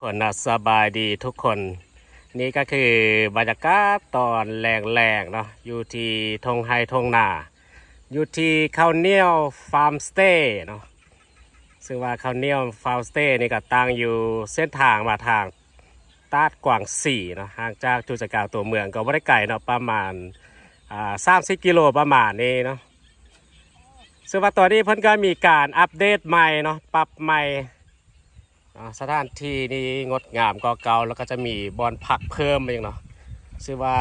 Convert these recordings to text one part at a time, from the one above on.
ຄົນນະ ສະບາຍດີທຸກຄົນ. ນີ້ກໍຄືບັນຍາກາດຕອນແລງໆເນາະ ຢູ່ທີ່ທົ່ງໄຮ່ທົ່ງນາ ຢູ່ທີ່ເຂົ້າໜຽວຟາມສະເຕເນາະ. ເຊິ່ງວ່າເຂົ້າໜຽວຟາມສະເຕນີ້ກໍຕັ້ງຢູ່ເສັ້ນທາງມາທາງຕາດກວາງສີເນາະ, ຫ່າງຈາກຈຸດໃຈກາງຕົວເມືອງກໍບໍ່ໄດ້ໄກເນາະ, ປະມານ ອ່າ ສາມສິບກິໂລປະມານນີ້ເນາະ. ເຊິ່ງວ່າຕອນນີ້ເພິ່ນກໍມີການອັບເດດໃໝ່ເນາະ, ປັບໃໝ່ ອ່າ ສະຖານທີ່ນີ້ງົດງາມກວ່າເກົ່າ ແລ້ວກໍຈະມີບ່ອນພັກເພີ່ມອີກເນາະ. ຊື່ວ່າ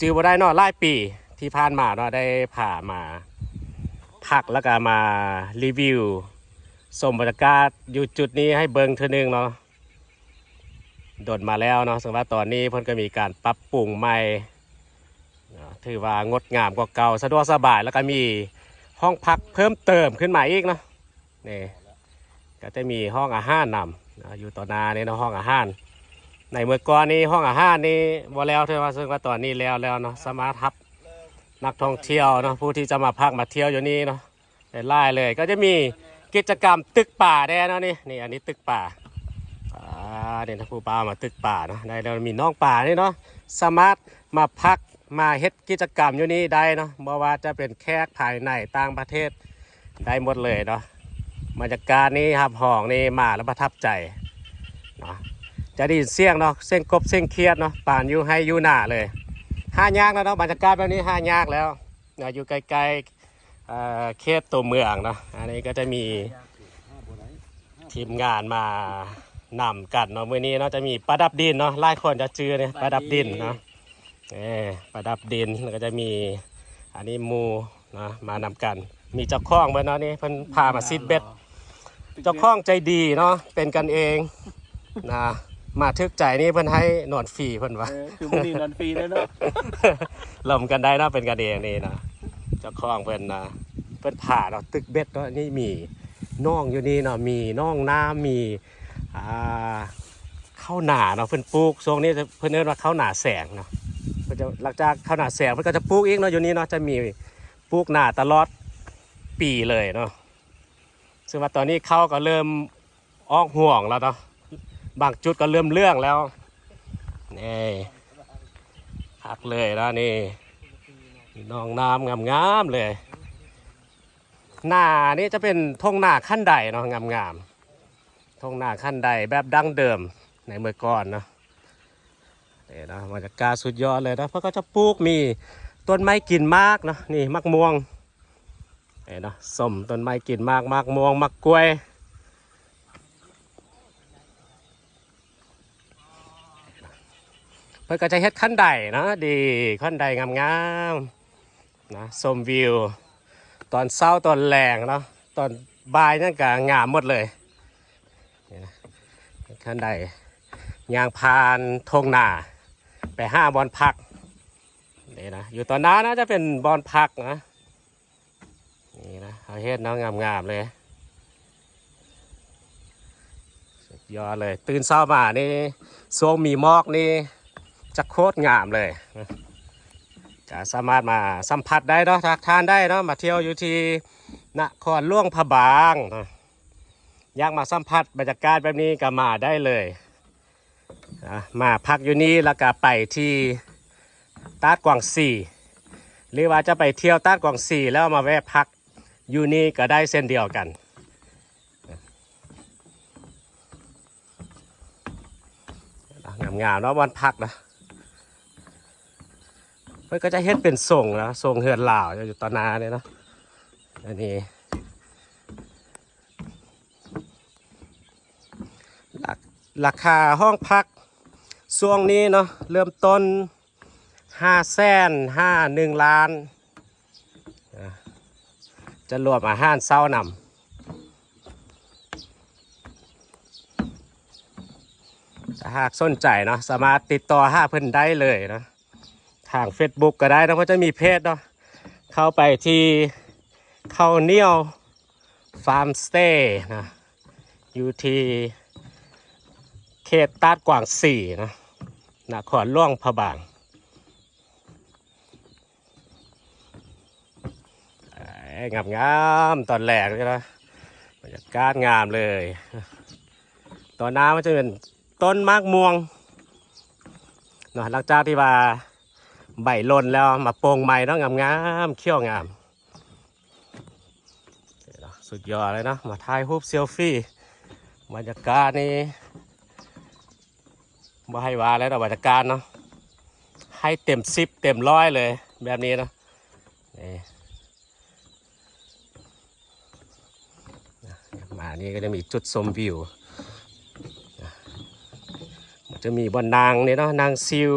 ຈື່ບໍ່ໄດ້ເນາະ, ຫຼາຍປີທີ່ຜ່ານມາເນາະ ໄດ້ພາມາພັກ ແລ້ວກໍມາຣີວິວຊົມບັນຍາກາດຢູ່ຈຸດນີ້ໃຫ້ເບິ່ງເທື່ອໜຶ່ງເນາະ. ດົນມາແລ້ວເນາະ, ເຊິ່ງວ່າຕອນນີ້ເພິ່ນກໍມີການປັບປຸງໃໝ່ເນາະ, ຖືວ່າງົດງາມກວ່າເກົ່າ, ສະດວກສະບາຍ, ແລ້ວກໍມີຫ້ອງພັກເພີ່ມເຕີມຂຶ້ນມາອີກເນາະ. ນີ້ກໍຈະມີຫ້ອງອາຫານນຳເນາະ, ຢູ່ຕໍ່ໜ້ານີ້ເນາະ ຫ້ອງອາຫານ. ໃນເມື່ອກ່ອນນີ້ຫ້ອງອາຫານນີ້ບໍ່ແລ້ວເທື່ອວ່າ, ເຊິ່ງວ່າຕອນນີ້ແລ້ວແລ້ວເນາະ, ສາມາດຮັບນັກທ່ອງທ່ຽວເນາະ ຜູ້ທີ່ຈະມາພັກມາທ່ຽວຢູ່ນີ້ເນາະ ຫຼາຍໆເລີຍ. ກໍຈະມີກິດຈະກຳຕຶກປາແດ່ເນາະ. ນີ້ ນີ້ ອັນນີ້ຕຶກປາ ອ່າ ນີ້ນະ ຜູ້ບ່າວມາຕຶກປາເນາະ, ໄດ້ແລ້ວມີໜອງປານີ້ເນາະ, ສາມາດມາພັກ ມາເຮັດກິດຈະກຳຢູ່ນີ້ໄດ້ເນາະ, ບໍ່ວ່າຈະເປັນແຂກພາຍໃນຕ່າງປະເທດໄດ້ໝົດເລີຍເນາະ. ບັນຍາກາດນີ້ຮັບຮອງນີ້ມາແລ້ວປະທັບໃຈເນາະ. ຈະໄດ້ຍິນສຽງເນາະ, ສຽງກົບສຽງຂຽດເນາະ, ປານຢູ່ໄຮ່ຢູ່ນາເລີຍ. ຫາຍາກແລ້ວເນາະ, ບັນຍາກາດແບບນີ້ຫາຍາກແລ້ວເນາະ, ຢູ່ໃກ້ໆ ເອີ ເຂດຕົວເມືອງເນາະ. ອັນນີ້ກໍຈະມີທີມງານມານຳກັນເນາະ, ມື້ນີ້ເນາະ ຈະມີປະດັບດິນເນາະ, ຫຼາຍຄົນຈະຈື່ນີ້ ປະດັບດິນເນາະ. ເອີ ປະດັບດິນ ແລ້ວກໍຈະມີ ອັນນີ້ໝູ່ເນາະ ມານຳກັນ, ມີເຈົ້າຂອງເພິ່ນເນາະ, ນີ້ເພິ່ນພາມາຊິດເບັດ. ເຈົ້າຂອງໃຈດີເນາະ, ເປັນກັນເອງນະ, ມາຖືກໃຈນີ້ເພິ່ນໃຫ້ນອນຟຣີເພິ່ນວ່າ. ເອີ ຄືມື້ນີ້ນອນຟຣີເລີຍເນາະ. ລົມກັນໄດ້ເນາະ, ເປັນກັນເອງນີ້ນະ. ເຈົ້າຂອງເພິ່ນນະ ເພິ່ນພາເນາະ, ຕຶກເບັດເນາະ, ນີ້ມີໜອງຢູ່ນີ້ເນາະ, ມີໜອງນ້ຳ ມີ ອ່າ ເຂົ້ານາເນາະ, ເພິ່ນປູກ ຊ່ວງນີ້ເພິ່ນເອີ້ນວ່າເຂົ້ານາແສງເນາະ. ເພິ່ນຈະ ຫຼັງຈາກເຂົ້ານາແສງ ເພິ່ນກໍຈະປູກອີກເນາະ, ຢູ່ນີ້ເນາະ ຈະມີປູກນາຕະຫຼອດປີເລີຍເນາະ. ເຊິ່ງວ່າຕອນນີ້ເຂົ້າກໍເລີ່ມອອກຮວງແລ້ວເນາະ, ບາງຈຸດກໍເລີ່ມເຫຼືອງແລ້ວ. ນີ້ ຄັກເລີຍນະ, ນີ້ໜອງນ້ຳງາມໆເລີຍ. ໜ້ານີ້ຈະເປັນທົ່ງນາຂັ້ນໄດເນາະ, ງາມໆ ທົ່ງນາຂັ້ນໄດແບບດັ້ງເດີມໃນເມື່ອກ່ອນເນາະ. ນີ້ເນາະ ບັນຍາກາດສຸດຍອດເລີຍເນາະ, ເພິ່ນກໍຈະປູກມີຕົ້ນໄມ້ກິນໝາກເນາະ, ນີ້ໝາກມ່ວງ. ເອີເນາະ ສົ້ມ ຕົ້ນໄມ້ກິນໝາກ, ໝາກມ່ວງ, ໝາກກ້ວຍ. ເພິ່ນກໍຈະເຮັດຂັ້ນໄດເນາະ, ດີ ຂັ້ນໄດງາມໆນະ, ຊົມວິວຕອນເຊົ້າຕອນແລງເນາະ, ຕອນບ່າຍນັ້ນກໍງາມໝົດເລີຍ. ນີ້ນະ ຂັ້ນໄດຍ່າງຜ່ານທົ່ງນາໄປຫາບ່ອນພັກ. ນີ້ນະ ຢູ່ຕໍ່ໜ້າໜ້າຈະເປັນບ່ອນພັກນະ. ນີ້ນະ ເຮົາເຮັດເນາະ ງາມໆເລີຍ, ສຸດຍອດເລີຍ. ຕື່ນເຊົ້າມານີ້ ຊ່ວງມີໝອກນີ້ ຈະໂຄດງາມເລີຍ. ກໍສາມາດມາສຳຜັດໄດ້ເນາະ, ຖ້າທ່ານໃດເນາະ ມາທ່ຽວຢູ່ທີ່ນະຄອນຫຼວງພະບາງເນາະ, ຢາກມາສຳຜັດບັນຍາກາດແບບນີ້ກໍມາໄດ້ເລີຍ. ອ່າ ມາພັກຢູ່ນີ້ ແລ້ວກໍໄປທີ່ຕາດກວາງສີ ຫຼືວ່າຈະໄປທ່ຽວຕາດກວາງສີ ແລ້ວມາແວະພັກຢູ່ນີ້ກໍໄດ້ເຊັ່ນດຽວກັນ. ງາມໆເນາະ ບ່ອນພັກນະ, ເພິ່ນກໍຈະເຮັດເປັນຊົງນະ, ຊົງເຮືອນລາວຢູ່ຕໍ່ໜ້ານີ້ເນາະ. ອັນນີ້ ລາ ລາຄາຫ້ອງພັກຊ່ວງນີ້ເນາະ ເລີ່ມຕົ້ນຫ້າແສນຫາໜຶ່ງລ້ານ, ຈະລວມອາຫານເຊົ້ານຳ. ຖ້າຫາກສົນໃຈເນາະ ສາມາດຕິດຕໍ່ຫາເພິ່ນໄດ້ເລີຍເນາະ, ທາງເຟສບຸກກໍໄດ້ເນາະ, ເພິ່ນຈະມີເພຈເນາະ. ເຂົ້າໄປທີ່ເຂົ້າໜຽວ ຟາມສະເຕນະ, ຢູ່ທີ່ເຂດຕາດກວາງສີນະ, ນະຄອນຫຼວງພະບາງ. ເອີຍ ງາມໆ ຕອນແລງນີ້ນະ, ບັນຍາກາດງາມເລີຍ. ຕໍ່ໜ້າມັນຈະເປັນຕົ້ນໝາກມ່ວງເນາະ ຫຼັງຈາກທີ່ວ່າໃບຫຼົ່ນແລ້ວ ມາໂປ່ງໃໝ່ເນາະ ງາມໆ ຂຽວງາມ. ສຸດຍອດເລີຍເນາະ ມາຖ່າຍຮູບເຊລຟີ ບັນຍາກາດນີ້ບໍ່ໃຫ້ວ່າແລ້ວເນາະ ບັນຍາກາດເນາະ ໃຫ້ເຕັມສິບເຕັມຮ້ອຍເລີຍແບບນີ້ເນາະ. ນີ້ ມານີ້ກໍຈະມີຈຸດຊົມວິວ ມັນຈະມີບ່ອນນັ່ງນີ້ເນາະ ນັ່ງຊິວ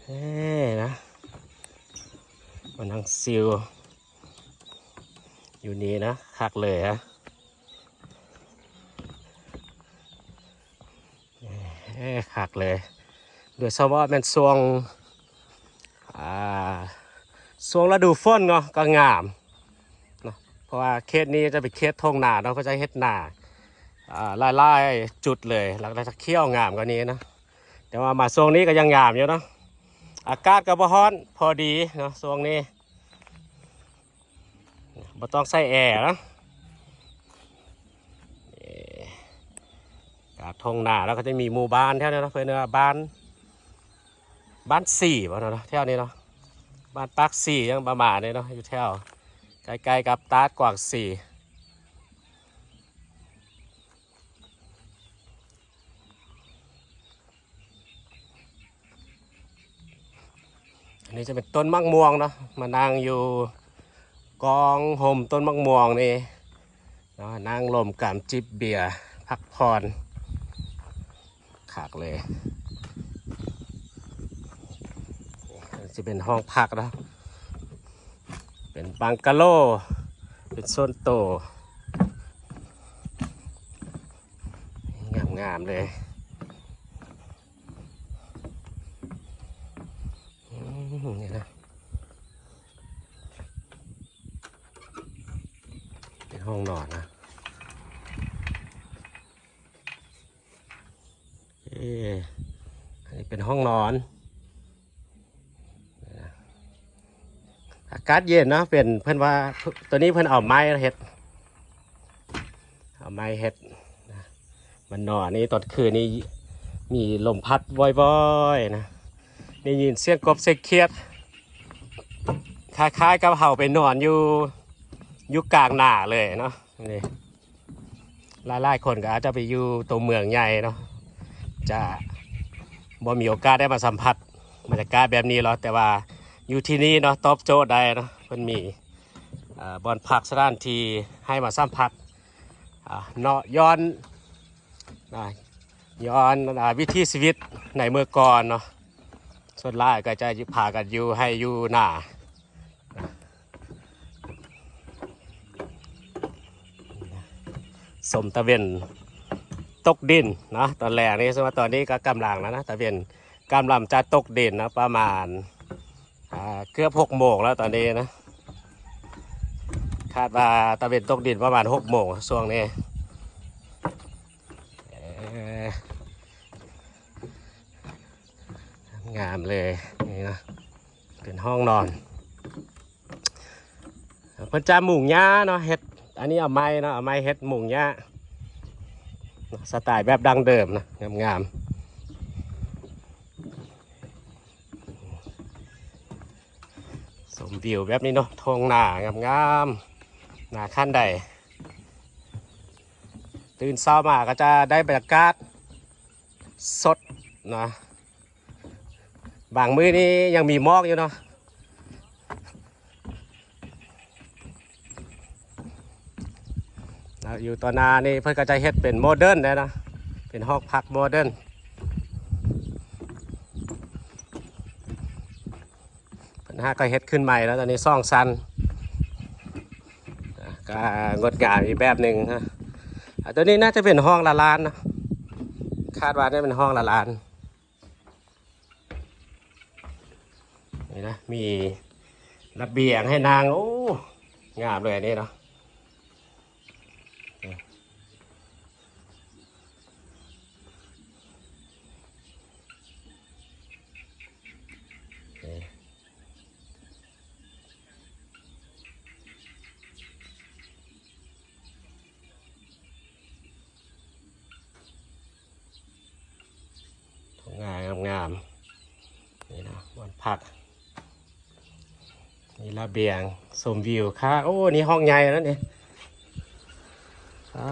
ເອີ ນະ ບ່ອນນັ່ງຊິວຢູ່ນີ້ນະ ຄັກເລີຍຮະ. ເອີ ຄັກເລີຍ ໂດຍສະເພາະແມ່ນຊ່ວງ ອ່າ ຊ່ວງລະດູຝົນເນາະ ກໍງາມເນາະ ເພາະວ່າເຂດນີ້ຈະເປັນເຂດທົ່ງນາເນາະ ເຂົາຈະເຮັດນາ ອ່າ ຫຼາຍໆຈຸດເລີຍ ແລ້ວກໍຈະຂຽວງາມກວ່ານີ້ເນາະ. ແຕ່ວ່າມາຊ່ວງນີ້ກໍຍັງງາມຢູ່ເນາະ ອາກາດກໍບໍ່ຮ້ອນ ພໍດີເນາະ ຊ່ວງນີ້ ບໍ່ຕ້ອງໃສ່ແອເນາະ. ເອີ ກາບທົ່ງນາ ແລ້ວກໍຈະມີໝູ່ບ້ານແຖວນີ້ເນາະ ເພິ່ນວ່າບ້ານ ບ້ານສີ່ບໍ່ເນາະ ແຖວນີ້ເນາະ ບ້ານປາກສີ່ຫຍັງປະມານນີ້ເນາະ ຢູ່ແຖວໃກ້ໆກັບຕາດກວາງສີ່. ອັນນີ້ຈະເປັນຕົ້ນໝາກມ່ວງເນາະ ມານັ່ງຢູ່ກອງຮົ່ມຕົ້ນໝາກມ່ວງນີ້ເນາະ ນັ່ງລົມກັນຈິບເບຍພັກຜ່ອນ ຄັກເລີຍ. ຊິເປັນຫ້ອງພັກເນາະ ເປັນບັງກະໂລ ເປັນສ່ວນໂຕ ງາມໆເລີຍ. ອືມ ນີ້ນະ ເປັນຫ້ອງນອນນະ. ເອີ ອັນນີ້ເປັນຫ້ອງນອນ ອາກາດເຢັນເນາະ ເປັນ ເພິ່ນວ່າ ໂຕນີ້ເພິ່ນເອົາໄມ້ເຮັດ ເອົາໄມ້ເຮັດ ມັນນອນນີ້ ຕອນຄືນນີ້ມີລົມພັດວອຍໆນະ ໄດ້ຍິນສຽງກົບສຽງຂຽດ ຄ້າຍໆກັບເຮົາໄປນອນຢູ່ ຢູ່ກາງໜ້າເລີຍເນາະ ນີ້. ຫຼາຍໆຄົນກໍອາດຈະໄປຢູ່ຕົວເມືອງໃຫຍ່ເນາະ ຈະບໍ່ມີໂອກາດໄດ້ມາສຳຜັດບັນຍາກາດແບບນີ້ເນາະ ແຕ່ວ່າຢູ່ທີ່ນີ້ເນາະ ຕອບໂຈດໄດ້ເນາະ ເພິ່ນມີ ເອີ ບ່ອນພັກສະຖານທີ່ໃຫ້ມາສຳຜັດ ອາ ເນາະ ຍ້ອນ ອາ ຍ້ອນ ອາ ວິຖີຊີວິດໃນເມື່ອກ່ອນເນາະ ສ່ວນຫຼາຍກໍຈະພາກັນຢູ່ໄຮ່ຢູ່ນາ ຊົມຕາເວັນຕົກດິນເນາະ ຕອນແລງນີ້ ສຳລັບຕອນນີ້ກໍກຳລັງແລ້ວນະ ຕາເວັນກຳລັງຈະຕົກດິນເນາະ ປະມານ ອ່າ ເກືອບຫົກໂມງແລ້ວຕອນນີ້ນະ ຄາດວ່າຕາເວັນຕົກດິນປະມານຫົກໂມງຊ່ວງນີ້ ເອີ ງາມເລີຍນີ້ນະ ເປັນຫ້ອງນອນ ເພິ່ນຈະມຸງຫຍ້າເນາະ ເຮັດ ອັນນີ້ເອົາໄມ້ເນາະ ເອົາໄມ້ເຮັດມຸງຫຍ້າ ສະໄຕແບບດັ້ງເດີມນະ ງາມໆ. ຊົມວິວແບບນີ້ເນາະ ທົ່ງນາງາມໆ ນາຂັ້ນໃດ ຕື່ນເຊົ້າມາກໍຈະໄດ້ບັນຍາກາດສົດນະ ບາງມື້ນີ້ຍັງມີໝອກຢູ່ເນາະ. ແລ້ວຢູ່ຕໍ່ໜ້ານີ້ເພິ່ນກໍຈະເຮັດເປັນໂມເດີນແດ່ເນາະ ເປັນຫໍພັກໂມເດີນ ເພິ່ນຫາກໍເຮັດຂຶ້ນໃໝ່ແລ້ວ ຕອນນີ້ສອງຊັ້ນ ອ່າ ກໍງົດງາມອີກແບບໜຶ່ງນະ. ອ່າ ຕົວນີ້ໜ້າຈະເປັນຫ້ອງລະລານເນາະ ຄາດວ່າຈະເປັນຫ້ອງລະລານ. ນີ້ນະ ມີລະບຽງໃຫ້ນັ່ງ ໂອ້ ງາມເລີຍອັນນີ້ເນາະ. ງາມໆ ນີ້ນະ ບ່ອນພັກ ນີ້ລະບຽງ ຊົມວິວຄ່າ. ໂອ້ ນີ້ຫ້ອງໃຫຍ່ແລ້ວນີ້. ອໍ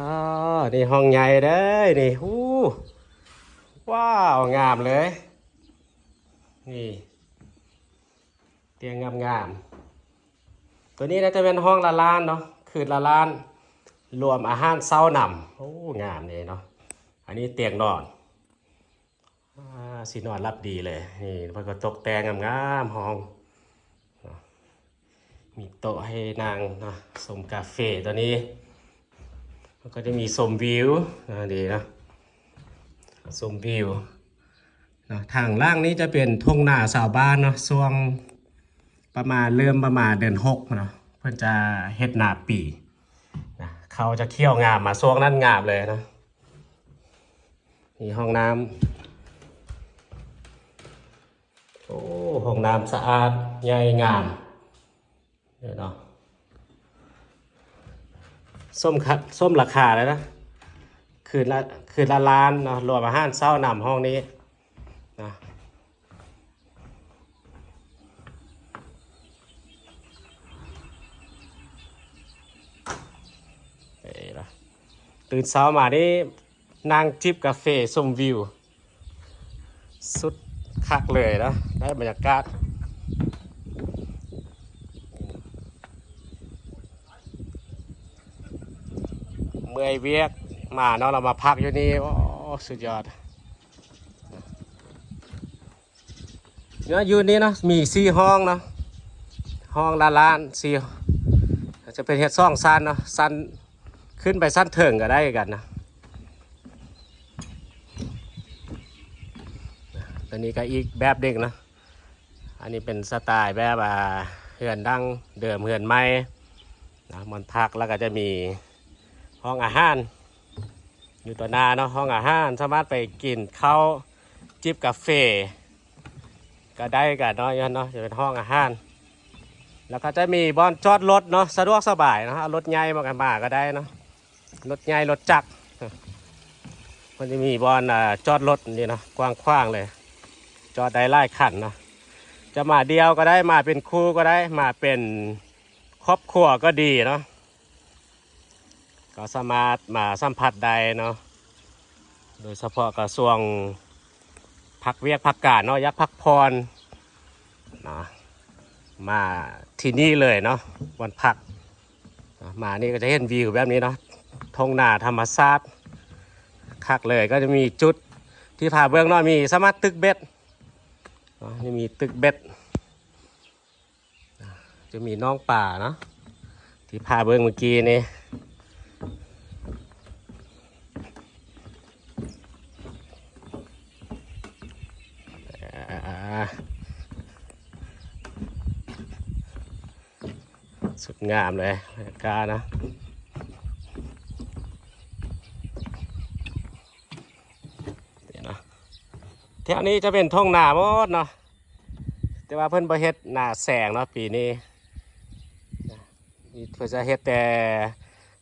ນີ້ຫ້ອງໃຫຍ່ເດ້ນີ້. ໂອ້ ວ້າວ ງາມເລີຍ. ນີ້ ຕຽງງາມໆ. ໂຕນີ້ໜ້າຈະແມ່ນຫ້ອງລະລ້ານເນາະ ຄືນລະລ້ານ ລວມອາຫານເຊົ້ານຳ. ໂອ້ ງາມເດ້ເນາະ. ອັນນີ້ຕຽງນອນ. ອາ ຊິນອນຫຼັບດີເລີຍ. ນີ້ເພິ່ນກໍຕົກແຕ່ງງາມໆ ຫ້ອງເນາະ. ມີໂຕະໃຫ້ນັ່ງເນາະ ຊົມກາເຟ. ໂຕນີ້ມັນກໍຈະມີຊົມວິວ ອາ ດີເນາະ ຊົມວິວເນາະ. ທາງຫຼັງນີ້ຈະເປັນທົ່ງນາຊາວບ້ານເນາະ. ຊ່ວງປະມານ ເລີ່ມປະມານເດືອນຫົກເນາະ ເພິ່ນຈະເຮັດນາປີນະ. ເຂົ້າຈະຂຽວງາມ ມາຊ່ວງນັ້ນງາມເລີຍເນາະ. ນີ້ຫ້ອງນ້ຳ. ໂອ້ ຫ້ອງນ້ຳສະອາດ ໃຫຍ່ ງາມເດີເນາະ. ສົມຄະ ສົມລາຄາເລີຍນະ. ຄືນລະ ຄືນລະລ້ານເນາະ ລວມອາຫານເຊົ້ານຳ ຫ້ອງນີ້ນະ. ເອີ ນະ ຕື່ນເຊົ້າມານີ້ ນັ່ງຈິບກາເຟຊົມວິວ ສຸດຄັກເລີຍເນາະ ໄດ້ບັນຍາກາດ. ເມື່ອຍວຽກມາເນາະ ລະມາພັກຢູ່ນີ້ ໂອ້ ສຸດຍອດ. ເນາະ ຢູ່ນີ້ເນາະ ມີສີ່ຫ້ອງເນາະ ຫ້ອງລະລ້ານ ສີ່ ຈະເປັນເຮັດສອງຊັ້ນເນາະ ຊັ້ນຂຶ້ນໄປຊັ້ນເທິງກໍໄດ້ຄືກັນນະ. ຕົວນີ້ກໍອີກແບບໜຶ່ງເນາະ ອັນນີ້ເປັນສະໄຕແບບວ່າເຮືອນດັ້ງເດີມ ເຮືອນໃໝ່ນະ ບ່ອນພັກ ແລ້ວກໍຈະມີຫ້ອງອາຫານ ຢູ່ຕໍ່ໜ້າເນາະ ຫ້ອງອາຫານ ສາມາດໄປກິນເຂົ້າ ຈິບກາເຟກໍໄດ້ກັນເນາະ ຢູ່ຫັ້ນເນາະ ຈະເປັນຫ້ອງອາຫານ. ແລ້ວກໍຈະມີບ່ອນຈອດລົດເນາະ ສະດວກສະບາຍເນາະ ເອົາລົດໃຫຍ່ມາກໍ ມາກໍໄດ້ເນາະ ລົດໃຫຍ່ ລົດຈັກ. ມັນຈະມີບ່ອນ ອາ ຈອດລົດນີ້ເນາະ ກວ້າງຂວາງເລີຍ ຈອດໄດ້ຫຼາຍຄັນເນາະ ຈະມາດຽວກໍໄດ້ ມາເປັນຄູ່ກໍໄດ້ ມາເປັນຄອບຄົວກໍດີເນາະ. ກໍສາມາດມາສຳຜັດໄດ້ເນາະ ໂດຍສະເພາະກໍຊ່ວງພັກວຽກພັກການເນາະ ຢາກພັກຜ່ອນນະ ມາທີ່ນີ້ເລີຍເນາະ ບ່ອນພັກ. ມານີ້ກໍຈະເຫັນວິວແບບນີ້ເນາະ ທົ່ງນາທຳມະຊາດຄັກເລີຍ. ກໍຈະມີຈຸດທີ່ພາເບິ່ງເນາະ ມີສາມາດຕຶກເບັດເນາະ ຈະມີຕຶກເບັດ ຈະມີໜອງປາເນາະ ທີ່ພາເບິ່ງເມື່ອກີ້ນີ້. ສຸດງາມເລີຍ ບັນຍາກາດນະ. ເນາະ ແຖວນີ້ຈະເປັນທົ່ງນາໝົດເນາະ ແຕ່ວ່າເພິ່ນບໍ່ເຮັດໜ້າແສງເນາະ ປີນີ້ ເພິ່ນຈະເຮັດແຕ່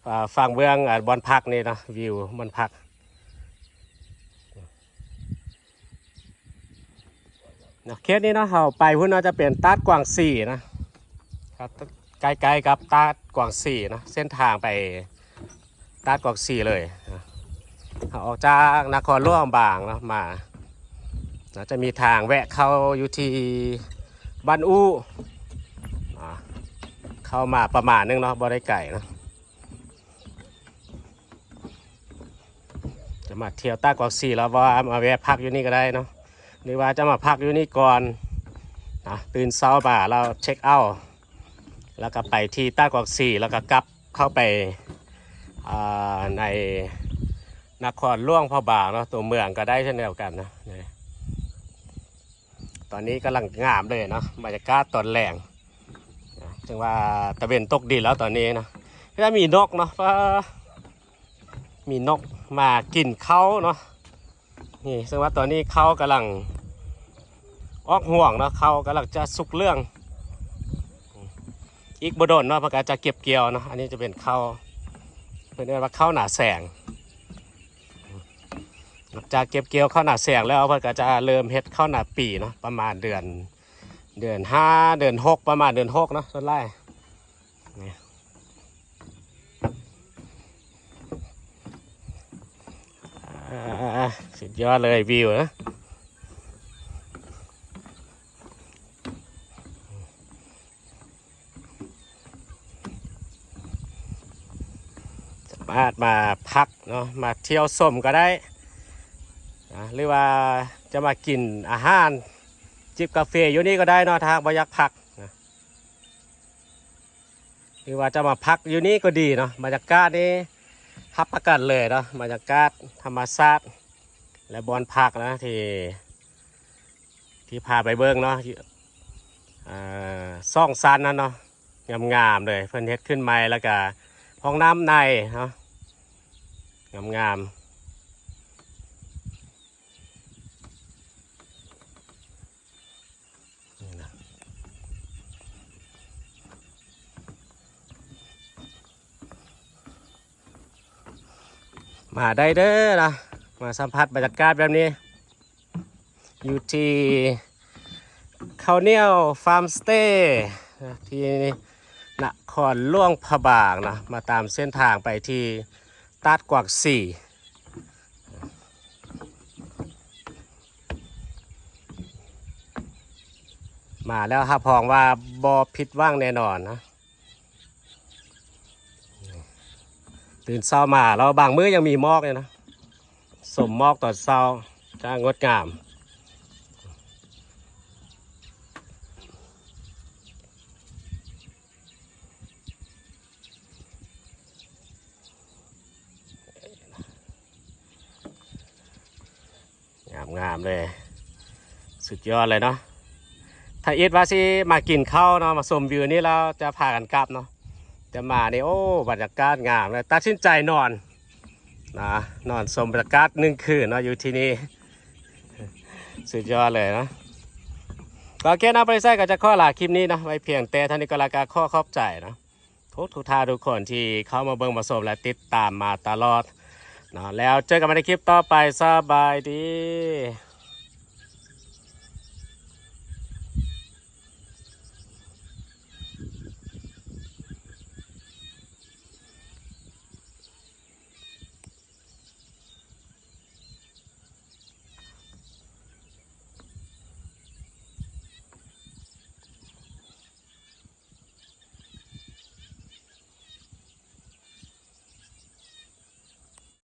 ອາ ຝັ່ງເບື້ອງ ອາ ບ່ອນພັກນີ້ເນາະ ວິວບ່ອນພັກເນາະ. ເຂດນີ້ເນາະ ເຮົາໄປພຸ້ນເນາະ ຈະເປັນຕາດກວາງຊີນະ ໃກ້ໆກັບຕາດກວາງຊີເນາະ ເສັ້ນທາງໄປ ຕາດກວາງຊີເລີຍ. ເຮົາອອກຈາກນະຄອນຫຼວງບາງເນາະ ມາເນາະ ຈະມີທາງແວະເຂົ້າຢູ່ທີ່ບ້ານອູ້ ເຂົ້າມາປະມານໜຶ່ງເນາະ ບໍ່ໄດ້ໄກເນາະ. ຈະມາທ່ຽວຕາດກວາງຊີ ແລ້ວວ່າມາແວະພັກຢູ່ນີ້ກໍໄດ້ເນາະ ຫຼືວ່າຈະມາພັກຢູ່ນີ້ກ່ອນນະ ຕື່ນເຊົ້າມາແລ້ວເຊັກເອົາ ແລ້ວກໍໄປທີ່ຕາດກວາງຊີ ແລ້ວກໍກັບ ເຂົ້າໄປ ອ່າ ໃນນະຄອນຫຼວງພະບາງເນາະ ຕົວເມືອງກໍໄດ້ເຊັ່ນດຽວກັນນະ. ຕອນນີ້ກຳລັງງາມເລີຍເນາະ ບັນຍາກາດຕອນແລງ ເຊິ່ງວ່າຕາເວັນຕົກດິນແລ້ວຕອນນີ້ເນາະ. ກໍຈະມີນົກເນາະ ປາ ມີນົກມາກິນເຂົ້າເນາະ. ນີ້ ເຊິ່ງວ່າຕອນນີ້ເຂົ້າກຳລັງອອກຮວງເນາະ ເຂົ້າກຳລັງຈະສຸກເຫຼືອງ ອີກບໍ່ດົນເນາະ ເພິ່ນກໍຈະເກັບກ່ຽວເນາະ. ອັນນີ້ຈະເປັນເຂົ້າ ເພິ່ນເອີ້ນວ່າເຂົ້າໜ້າແສງ ຈາກເກັບກ່ຽວເຂົ້າໜ້າແຊງແລ້ວ ເພິ່ນກໍຈະເລີ່ມເຮັດເຂົ້າໜ້າປີເນາະ ປະມານເດືອນ ເດືອນຫ້າ ເດືອນຫົກ ປະມານເດືອນຫົກເນາະ ສ່ວນຫຼາຍ. ນີ້ ອ່າ ສຸດຍອດເລີຍ ວິວນະ ສາມາດມາພັກເນາະ ມາທ່ຽວຊົມກໍໄດ້ນະ ຫຼືວ່າຈະມາກິນອາຫານ ຈິບກາເຟຢູ່ນີ້ກໍໄດ້ເນາະ ຖ້າຫາກບໍ່ຢາກພັກນະ. ຫຼືວ່າຈະມາພັກຢູ່ນີ້ກໍດີເນາະ ບັນຍາກາດນີ້ຮັບປະກັນເລີຍເນາະ ບັນຍາກາດທຳມະຊາດ ແລະ ບ່ອນພັກນະ ທີ່ ທີ່ພາໄປເບິ່ງເນາະ ເອີ ສອງຊັ້ນນັ້ນເນາະ ງາມໆເລີຍ ເພິ່ນເຮັດຂຶ້ນໃໝ່ ແລ້ວກະຫ້ອງນ້ຳໃນເນາະ ງາມໆ. ມາໄດ້ເດີນະ ມາສຳຜັດບັນຍາກາດແບບນີ້ ຢູ່ທີ່ເຂົ້າໜຽວຟາມສະເຕ ທີ່ນະຄອນຫຼວງພະບາງນະ ມາຕາມເສັ້ນທາງໄປທີ່ຕາດກວາງສີ. ມາແລ້ວຮັບຮອງວ່າບໍ່ຜິດຫວັງແນ່ນອນນະ. ຕື່ນເຊົ້າມາແລ້ວ ບາງມື້ຍັງມີໝອກຢູ່ນະ ຊົມໝອກຕອນເຊົ້າ ຈະງົດງາມ. ງາມໆເລີຍ ສຸດຍອດເລີຍເນາະ. ຖ້າອິດວ່າຊິມາກິນເຂົ້າເນາະ ມາຊົມວິວນີ້ແລ້ວຈະພາກັນກັບເນາະ ຈະມານີ້ ໂອ້ ບັນຍາກາດງາມເລີຍ ຕັດສິນໃຈນອນນະ ນອນຊົມບັນຍາກາດໜຶ່ງຄືນເນາະ ຢູ່ທີ່ນີ້ ສຸດຍອດເລີຍເນາະ. ກໍໂອເຄເນາະ ບໍລິສັດກໍຈະຂໍລາຄລິບນີ້ເນາະ ໄວ້ພຽງແຕ່ເທົ່ານີ້ກໍແລ້ວ ກໍຂໍຂອບໃຈເນາະ ທຸກໆທ່ານທຸກຄົນທີ່ເຂົ້າມາເບິ່ງມາຊົມ ແລະ ຕິດຕາມມາຕະຫຼອດເນາະ. ແລ້ວເຈີກັນໃໝ່ໃນຄລິບຕໍ່ໄປ ສະບາຍດີ.